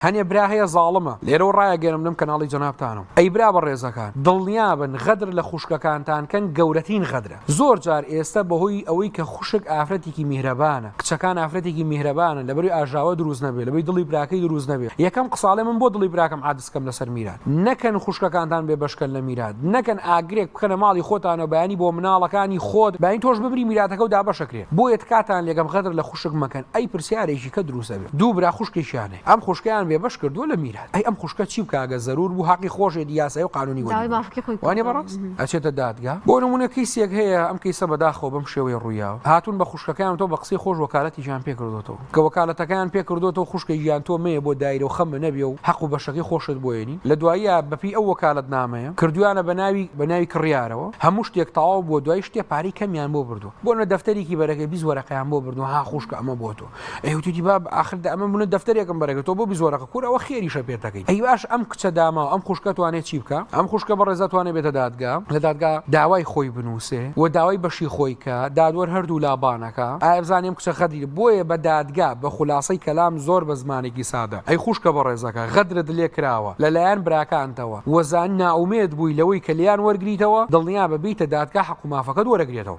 هەنێ برا هەیە زاڵمە. لێرەوە ڕایەگەیەنم لەم کەناڵی جەنابتانم ئەی برا بەڕێزەکان دڵنیابن غەدر لە خوشکەکانتان کەن گەورەترین غەدرە زۆر جار ئێستە بەهۆی ئەوەی کە خوشک ئافرەتێکی میهرەبانە کچەکان ئافرەتێکی میهرەبانن لەبەروی ئاژاوە دروست نەبێ لەبەی دڵی براکەی دروست نەبێ یەکەم قساڵێ من بۆ دڵی براکەم عادز کەم لەسەر میرات نەکەن خوشکەکانتان بێ بەشکەن لە میرات نەکەن ئاگرێک بکەنە ماڵی خۆتانەوە بەیانی بۆ مناڵەکانی خۆت بەیانی تۆش بمری میراتەکەو دابەشەکرێ بۆیە تکاتان لێکەم غەدر لە خوشک مەکەن ئەی پرسیارێکی کە دروست ئەبێ دوو برا خوشکێکیان هەیە ئەم خوشکەیان بێ بەش کردووە لە میرات ئەی ئەم خوشکە چی بکا گەر زەرور بوو هەقی خۆشێتی یاسایی و قانونی داوای وەری مافەکەی خۆی وانیە کردووە. بەڕاست ئەچێتە دادگا بۆ نمونە کەیسێک هەیە ئەم کەیسە بەداخەوە بەم شێوەیە ڕوویاوە هاتوون بە خوشکەکەیان وتوە بە قسەی خۆش وەکالەتیشیان پێ کردۆتەوە کە وەکالەتەکەیان پێ کردۆتەوە خوشکە گیان تۆ مەیە بۆ دایرە و خەمە نەبێ و حەق و بەشەکەی خۆشت بۆ یەنی لە دواییا بەپێی ئەو وەکالەتنامەیە کردویانە بە ناوی بە ناوی کڕیارەوە هەموو شتێک تەواو بووە دوای شتێ پارەی کەمیان بۆ بردووە بۆ نە دەفتەرێکی بەرەکەی 20 وەرەقەیان بۆ بردووە ها خوشکە ئەمە بۆ تۆ ئەی وتوتی باب ئاخر دە ئەمە منە دەفتەرێکم بەرەکە تۆ بۆ 20 وەرەقە کورە ئەوە خێریشە پێتەکەی ئەی باش ئەم کچە داماوە ئەم خوشکە توانێ چی بکا ئەم خوشکە بەڕێزە توانێ بێتە دادگا لە دادگا داوای خۆی بنووسێ و داوای بەشی خۆی کە دادوەر هەردوو لا بانەکا ئایا بزانێ ئەم کچە غەدری بۆیە بە دادگا بە خولاسەی کەلام زۆر بە زمانێکی سادە ئەی خوشکە بەڕێزەکە غەدرت لێ کراوە لە لایەن براکانتەوە وە زان نائومێد بووی لەوەی کە لێیان وەرگریتەوە دڵنیابە بیتە دادگا حەق و مافەکەت وەرەگرێتەوە.